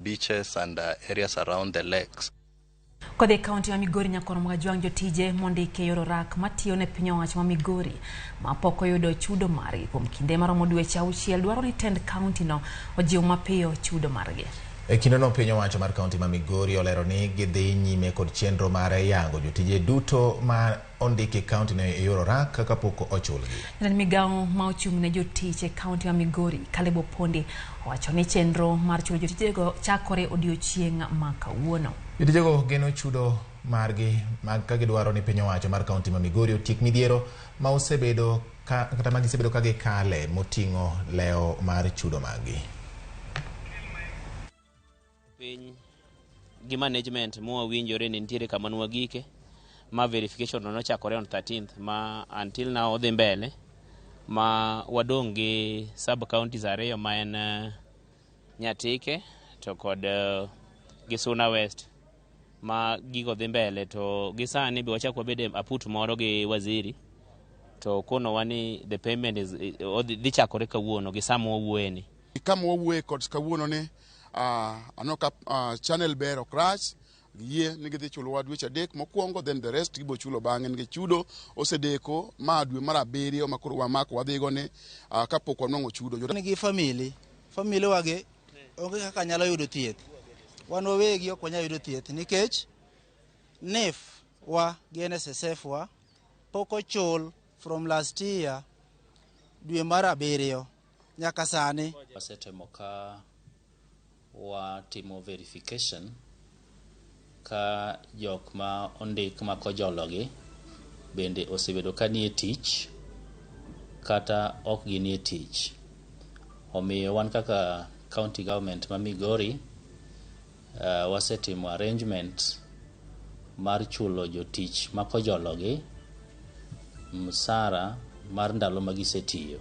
Beaches and areas around the lakes. Kodhi e kaunti ma Migori, Nyakwar Mwajwang' jotije mondiki e yor orak matiyo ne piny owacho ma Migori ma pok oyudo chudo margi kuom kinde maromo dweche 6 dwaro ni tend kaunti no ojiw mapiyo chudo margi. E kindeno, piny owacho mar kaunti ma Migori olero ni gidhi nyime kod chenro mar yango jotije duto ma ondiki e kaunti no e yor orak kapok ochulgi. Jatend migawo ma ochung' ne jotich e kaunti ma Migori, Caleb Opondi, owacho ni chenro mar chulo jotijego chakore odiochieng' ma kawuono. Jotijego geno chudo margi mag ka gidwaro ni piny owacho mar kaunti ma Migori otiek midhiero ma osebedo ka, kata ma gisebedo ka gikale moting'o lewo mar chudo maggi. Piny gi management mwawinjore ni nitiere kama nwagike ma verification no nochakore on 13th ma until now odhi mbele, ma wadong' gi sub counties ariyo ma en Nyatike to kod gi Suna West ma gigo dhi mbele. To gi sani be wachak wabede aput moro gi waziri to konowa ni the payment is dhi chakore kawuono gi sama wawuoye ni. Kama wawuoye kod kawuono ni aneno ka channel ber, ok rach. Giyie ni gidhi chulowa dweche 3 mokwongo, then the rest gibo chulo bang'e, nikech chudo osedeko ma dwe mar abiriyo ma koro wamako wadhigo ni kapok wanwang'o chudo. Nigi family family wagi onge kaka nyalo yudo thieth. Wan wawegi ok wanyal yudo thieth nikech NHIF wa gi NSSF wa pok ochul from last year dwe mar abiriyo nyaka sani. Wasetemo ka watimo verification ka jok ma ondik ma kojologi bende osebedo ka nie tich kata ok ginie tich. Omiyo wan kaka county government ma Migori wasetimo arrangement mar chulo jotich ma kojologi msara mar ndalo ma gisetiyo.